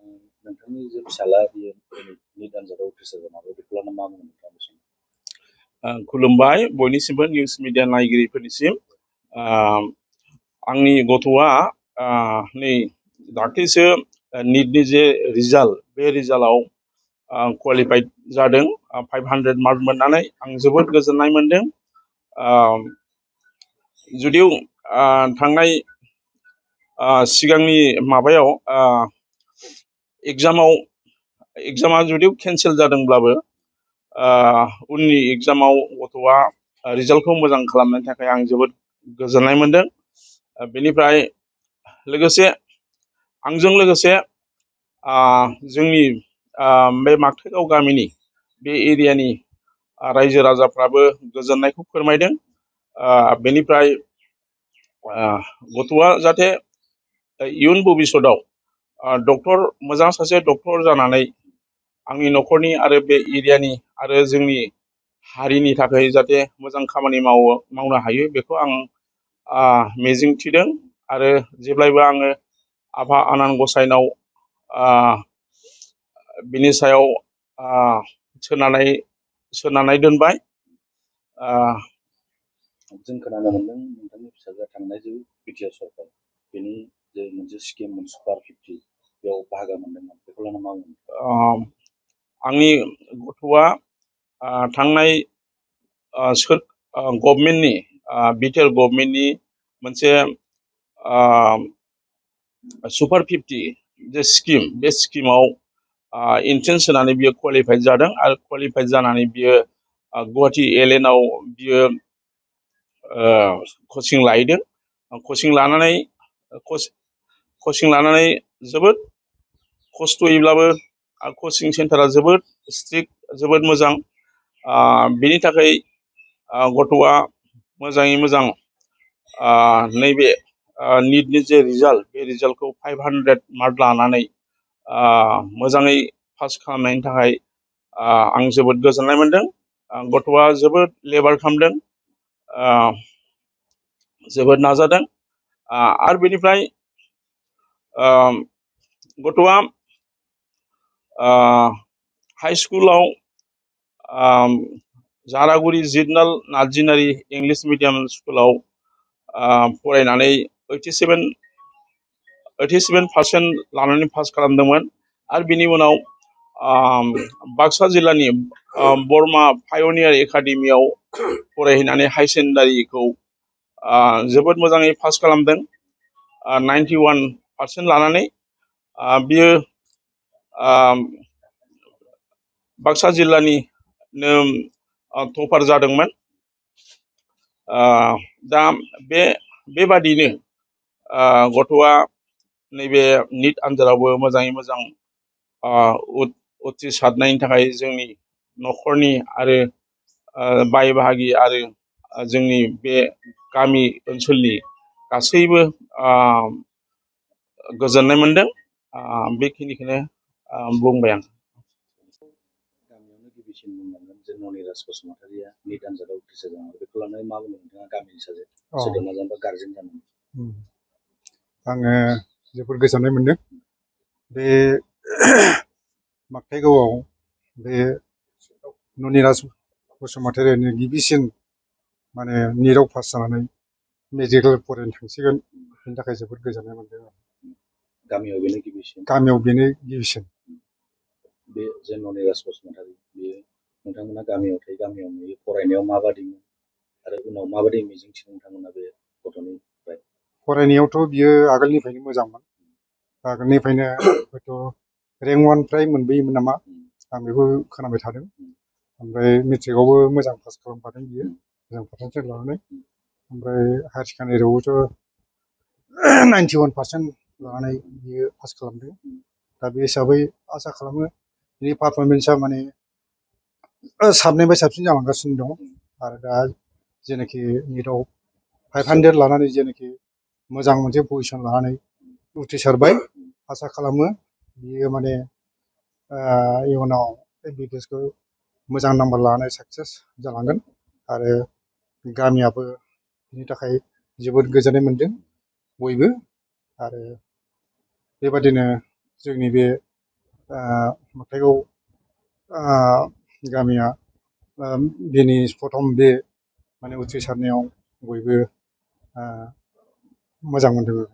नोंथांनि जे फिसाला बियो निट आनजादाव उथ्रिसार जानांगौ बेखौ लानानै मा बुंनो नोंथाङा बे समाव? खुलुमबाय बयनिसिमबो निउस मिडिया नायगिरिफोरनिसिम। आंनि गथ'आ नै दाख्लैसो निटनि जे रिजाल्ट बे रिजाल्टआव क्वालिफाइड जादों 500 मार्क मोननानै आं जोबोद गोजोननाय मोनदों। जुदिव थांनाय सिगांनि माबायाव एग्जामा जुदिव केन्सेल जादोंब्लाबो उननि एग्जामाव गथ'आ रिजाल्टखौ मोजां खालामनायनि थाखाय आं जोबोद गोजोननाय मोनदों। बेनिफ्राय लोगोसे आंजों लोगोसे जोंनि बे मागथाइगाव गामिनि बे एरियानि रायजो राजाफ्राबो गोजोननायखौ फोरमायदों। बेनिफ्राय गथ'आ जाहाथे इयुन भबिष्यतआव मोजां सासे डक्टर जानानै आंनि न'खरनि आरो बे एरियानि आरो जोंनि हारिनि थाखाय जाहाथे मोजां खामानि मावनो हायो बेखौ आं मिजिं थिदों। आरो जेब्लायबो आङो आफा आनान गसाइनाव बिनि सायाव सोनारनाय दोनबाय। जों खोनानो मोनदों नोंथांनि फिसाजोआ थांनाय जे बिटिआर सरकार बेनि जे मोनसे स्किम सुपार 50 बेयाव बाहागो मोनदोंमोन बेखौ लानानै मा बुंनो? आंनि गथ'आ थांनाय गभर्नमेन्टनि बिटिआर गभर्नमेन्टनि मोनसे सुपार 50 जे स्किम बे स्किमाव एन्ट्रेन्स होनानै बियो क्वालिफाइड जादों आरो क्वालिफाइड जानानै बियो गुवाहाटि एलएनआव बियो कचिं लाहैदों। कचिं लानानै जोबोद खस्थ'यैब्लाबो कचिं सेन्टारा जोबोद स्ट्रिक्ट जोबोद मोजां। बेनि थाखाय गथ'आ मोजाङै मोजां नैबे निटनि जे रिजाल्ट बे रिजाल्टखौ 500 मार्क लानानै मोजाङै पास खालामनायनि थाखाय आं जोबोद गोजोननाय मोनदों। गथ'आ जोबोद लेबार खालामदों, जोबोद नाजादों। आरो बेनिफ्राय गथ'आ हाइ स्कुलाव जारागुरि जिगनाल नार्जिनारि इंलिश मिडियाम स्कुलाव फरायनानै 87% लानानै पास खालामदोंमोन। आरो बिनि उनाव बाक्सा जिल्लानि बरमा पायनियार एकाडेमियाव फरायहैनानै हाई सेकेन्डारिखौ जोबोद मोजाङै पास खालामदों 91% लानानै। बियो बाक्सा जिल्लानिनो टपार जादोंमोन। दा बेबादिनो गथ'आ नैबे निट आनजादावबो मोजाङै मोजां उथ्रिसारनायनि थाखाय जोंनि न'खरनि आरो बाय बाहागि आरो जोंनि बे गामि ओनसोलनि गासैबो गोजोननाय मोनदों। बेखिनिखौनो बुंबाय आं। गामियावनो गिबिसिन बुंनांगोन जे ननिराज बसुमतारिया निट आनजादाव उथ्रिसार जानांगौ बेखौ लानानै मा बुंनो नोंथाङा गामिनि सासे सोद्रोमा जानानै बा गारजेन जानानै? आङो जोबोद गोजोननाय मोनदों। बे मागथाइगावआव बे ननिराज बसुमतारियानो गिबिसिन माने निटआव पास जानानै मेडिकेल फरायनो थांसिगोन बेनि थाखाय जोबोद गोजोननाय मोनदों। गामियाव बेनो गिबिसिन? गामियाव बेनो गिबिसिन। बे जे ननिराज बसुमतारि बेयो नोंथांमोना गामियाव थायो, गामियाव नुयो, फरायनायाव माबादिमोन आरो उनाव माबादि मिजिंथियो नोंथांमोना बे गथ'निफ्राय? फरायनायावथ' बियो आगोलनिफ्रायनो मोजांमोन। आगोलनिफ्रायनो हयथ' रेंक 1 प्राय मोनबोयोमोन नामा आं बेखौ खोनाबाय थादों। ओमफ्राय मेट्रिकआवबो मोजां पास खालामखादों बियो, मोजां पार्सेन्टेज लानानै। ओमफ्राय हायार सेकेन्डारियावबोथ' 91% लानानै बियो पास खालामदों। दा बे हिसाबै आसा खालामो बिनि पारफरमेन्सआ माने साबसिननिफ्राय साबसिन जालांगासिनो दं। आरो दा जेनाखि निटआव 500 लानानै जेनाखि मोजां मोनसे पजिसन लानानै उथ्रिसारबाय, आसा खालामो बियो माने इयुनाव एमबिबिएसखौ मोजां नाम्बार लानानै साक्सेस जालांगोन। आरो गामियाबो बिनि थाखाय जोबोद गोजोननाय मोनदों बयबो। आरो बेबादिनो जोंनि बे नुथायखौ गामिया बेनि प्रथम बे माने उथ्रिसारनायाव बयबो मोजां मोनदों।